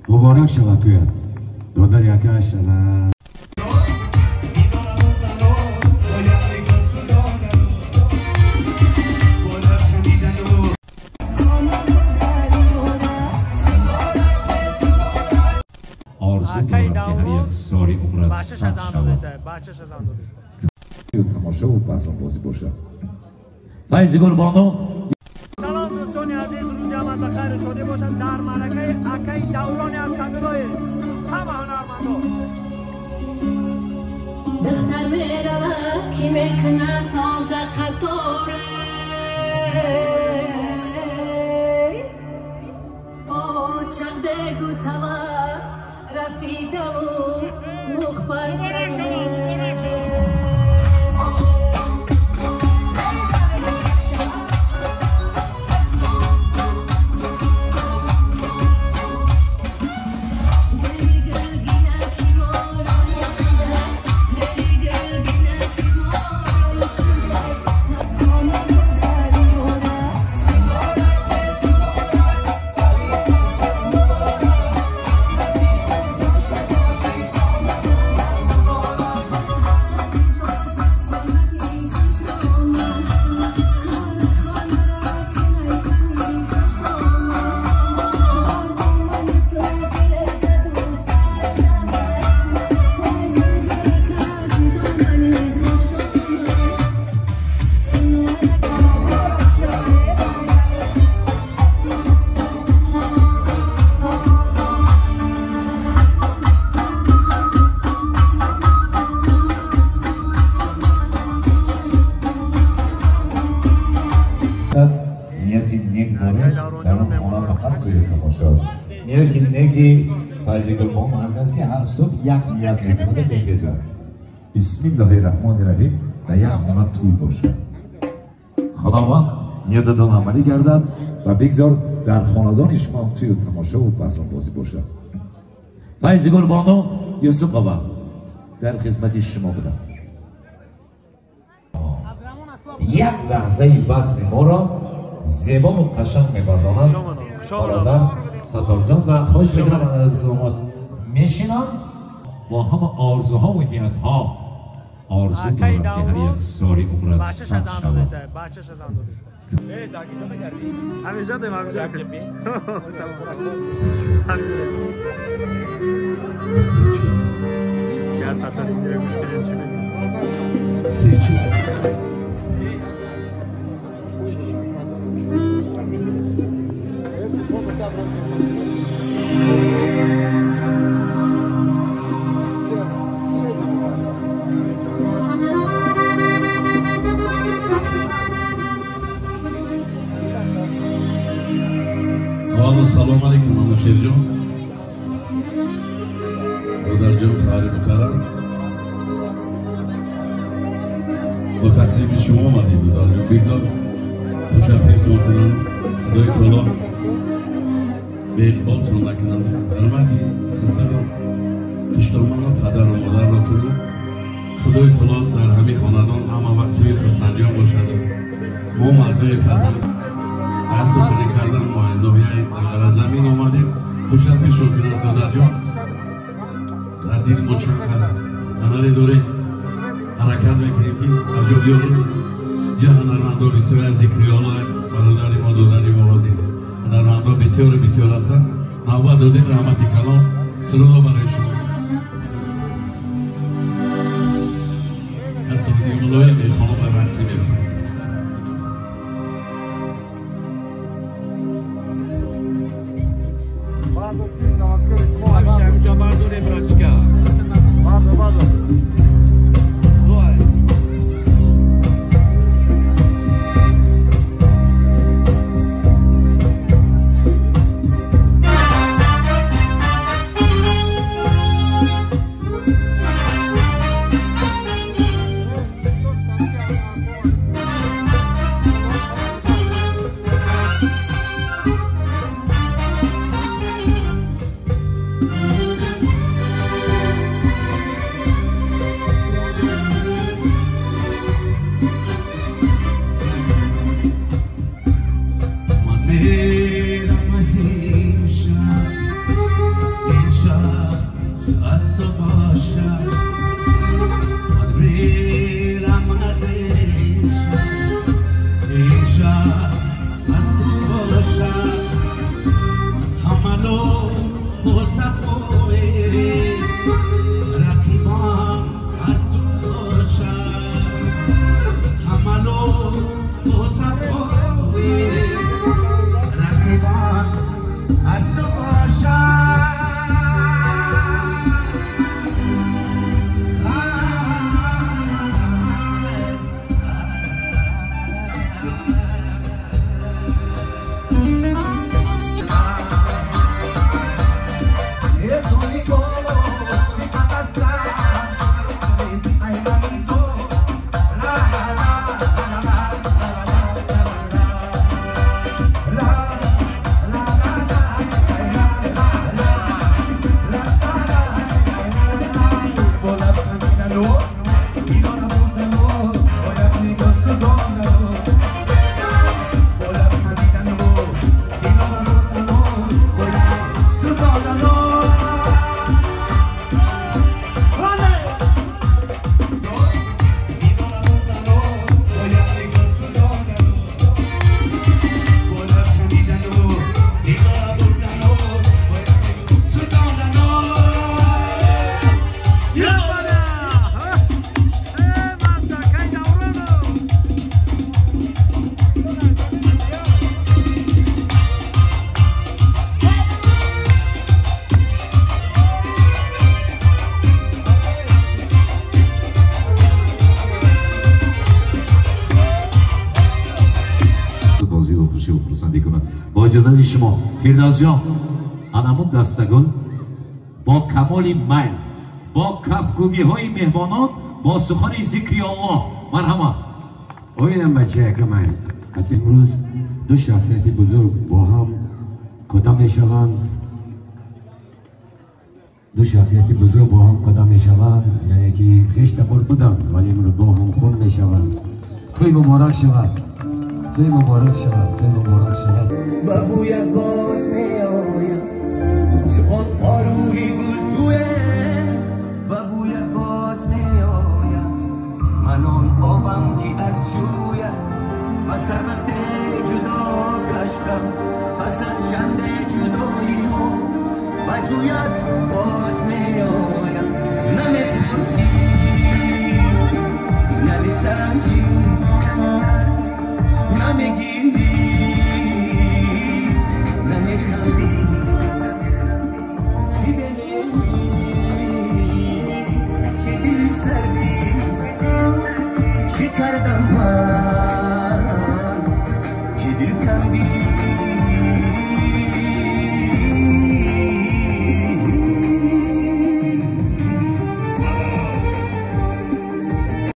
Муборак шавад туят. Додари акаш ана орзу дорам ки ҳар як соли умрат сад шавад. Тамошо ва базмбозӣ бошад. Файзи Гулбону. Салом дӯстони азиз, рӯзи ҳама ба хайру шодӣ бошад. Дар маъракаи акаи Даврони аз Самилои ҳама ҳунармандо. Духтар меравад, ки мекунад тоза қатора, очақ бегу тава рафидаву мухбар. Нияти нек дорем, дар он хона фақат тӯю тамошост. Нияти неки Файзи Гулбону ҳамин аст, ки ҳар субҳ як ният мекунад ва мехезад. Бисмиллоҳи раҳмони раҳим, дар як хона тӯй бошад. Худованд ниятатон амалӣ гардад ва бигзор дар хонадони шумо тӯю тамошо ва базмбозӣ бошад. Файзи Гулбону Юсупова дар хизмати шумо будам. Як лаҳзаи базми моро зебову қашанг мебардонад бародар Сатторҷон ва хоҳиш мекунам омад мешинам бо ҳама орзуҳову ниятҳо. Орзу дорам ки ҳар як соли умрат сад шавад. Салом алейкум, Анушерҷон, додарҷон, хоҳари муҳтарам. Бо таклифи шумо омадем, додарҷон. Бигзор хушафиқтон кунанд, Худои таоло беиқболтон накунанд. Ҳурмати хизматро хуштоману падару модарро кунед. Худои таоло дар ҳамин хонадон ҳама вақт тӯи хурсандиён бошад. Мо мардуми фарҳанг асосини кардан мо ноҳияи Данғаразамин омадем. Хушрафишон кунанд, додарҷон. Дар дили мо чанд ҳунаре дорем, ҳаракат мекунем, ки ба ҷо биёрем. Ҷа ҳунармандо бисёр аз Зикриёло, бародари мо, додари мо ҳозир. Ҳунармандо бисёру бисёр ҳастанд. Навбат додем, раҳмати калон. Сурудо барои шумо. Аз суруди мулоим мехонам ва рақсӣ мехонам. با اجازه شما فردوس جان، انمون دستگل با کمال میل، با کفگوبی های مهمانان، با سخن ذکری الله. مرحبا. اوینم بچه کمال. امروز دو شخصیت بزرگ با هم قدم میشوند. دو شخصیت بزرگ با هم قدم میشوند، یعنی که خویش تبار بودند ولی امروز با هم خون میشوند. توی مبارک شود، توی مبارک شود، توی مبارک شود. بابویت باز می آیم چون آروی گل توی، بابویت باز می آیم من آن آبم که از جویت و سر وقت جدا گشتم، پس از چند جدایی ها بجویت باز می آیم.